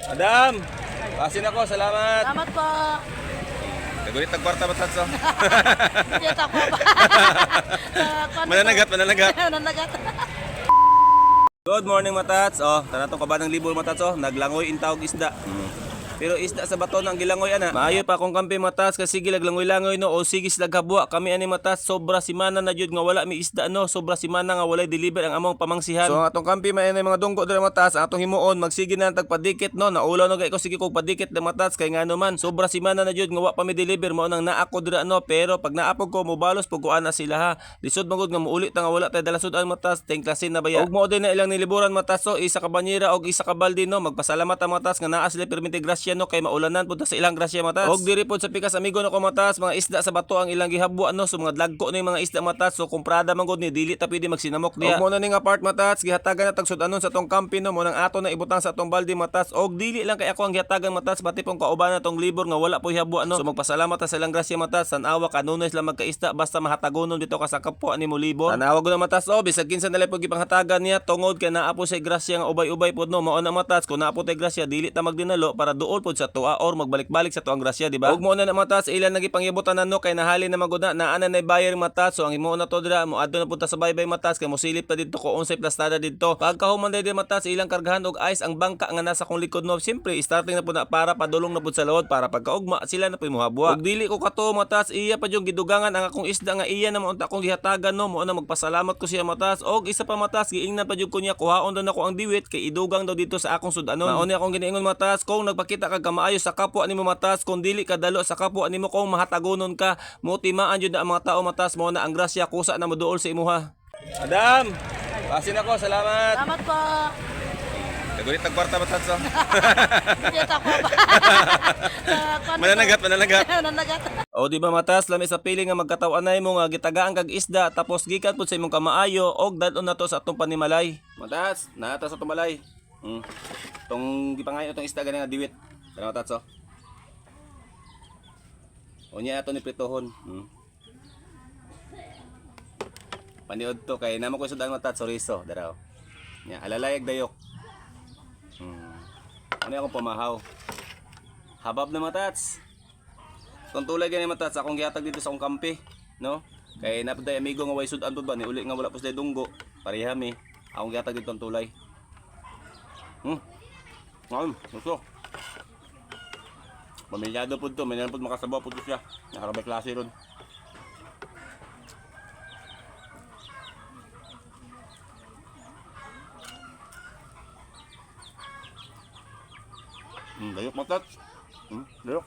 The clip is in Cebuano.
Madam, pasin ako, salamat. Salamat po. Kagulit ang kwarta matats oh. Hindi ako ba? Mananagat, mananagat. Mananagat. Good morning, matats. Oh, tanatong ka ba ng libol, matats oh? Naglangoy intawag isda. Pero isda sa bato ng gilangoy ana. Maayo pa akong kampi, matats, kasi sige laglangoy-langoy no o sige sila gabwa. Kami ani, matats, sobra simana na jud nga wala mi isda no, sobra simana nga walay deliver ang among pamangsihan. So ang atong kampi may mga dunggo dira, matats, ang atong himuon magsige na ang tagpadikit no. Naulaw na gay ko sige kog padikit na, matats, kay ngano man sobra simana na jud nga wa pa mi deliver mao nang naa ko dira no. Pero pag naapog ko mobalos pug ko ana sila ha. Lisod man gud nga muuli ta nga wala tay dalasud ang matas, tingklasin na baya. Og mao din na ilang niliburan, matas, so isa ka banyera og isa ka balde no. Magpasalamat ang matas nga naa sila permente grasya no, kay maulanan pud ta sa ilang grasya, matas. Og diri pod sa pikas amigo no ko, matas, mga isda sa bato ang ilang gihabwa no, so mga dlagko ni mga isda, matas, so kumprada man gud ni dili ta pwede magsinamok diha. Og mo na ning apart, matas, gihatagan na tag sud-anon sa tong kampi no, mo nang ato na ibutang sa atong balde, matas. Og dili lang kay ako ang gihatagan, matas, pati pong kauban na tong libor nga wala po hihabwa no. So magpasalamat ta sa ilang grasya, matas, tan-awa kanunay sila magkaisda basta mahatagonon dito ka sa kapwa nimo libor. Tanawa gud na, matas, oh, bisag kinsa nila pud gipanghatagan niya tungod kay naa po say grasya nga ubay-ubay pod no. Mao na, matas, kung naa po tay grasya dili ta magdinalo para duol pod sa tuwa or magbalik-balik sa tuang grasya, di ba? Ug mo na na, matas, ilan nang gipangyabutan no kay nahali na magud na naa na nay buyer, matas. So ang himuon na to dira, mo adto na pud ta sa baybay, matas, kay mosilip ta didto ko unsay plastada didto. Pagkahuman diri, matas, ilang kargahan og ice ang bangka nga nasa kong likod no. Siyempre starting na pud na para padulong na pud sa lawod para pagkaugma sila na pud mohabwa. Ug dili ko kato, matas, iya pa yung gidugangan ang akong isda nga iya na maunta akong gihatagan no. Mo na magpasalamat ko siya, matas. Og isa pa, matas, giingnan pa jud ko niya kuhaon daw nako ang diwit kay idugang daw dito sa akong sudanon. Mao ni akong giniingon, matas, kung nagpakita ka kamaayo sa kapwa nimo, matas, kung dili ka dalo sa kapwa nimo, kung mahatagonon ka mo timaan jud na ang mga tao, matas. Mo na ang grasya kusa na moduol sa imuha. Madam, pasin ako, salamat. Salamat po. Kagulit ang kwarta, matats oh. Hindi ako ba? Mananagat, mananagat. Mananagat. O di ba, matas, lami sa piling nga magkataw-anay mo nga gitagaan kag isda tapos gikan pud sa imong kamaayo og dad-on nato sa atong panimalay. Matas, naa ta sa atong balay. Tong gipangayo tong isda gani nga diwit. Tara, matats oh. Unya ato ni pritohon. Paniod to kay namo ko sudan, matats, soriso daraw. Nya alalay ag dayok. Ano akong pamahaw. Habab na, matats. Kung tulay gani, matats, akong gihatag dito sa akong kampi, no? Kay napunta amigo nga way sudan pud ba ni uli nga wala po sila dunggo. Pareha mi. Akong gihatag dito ang tulay. Ngayon, gusto. Pamilyado pud to, may pud makasabaw pud to siya. Nakarabay klase ron. Dayok, matats. Dayok.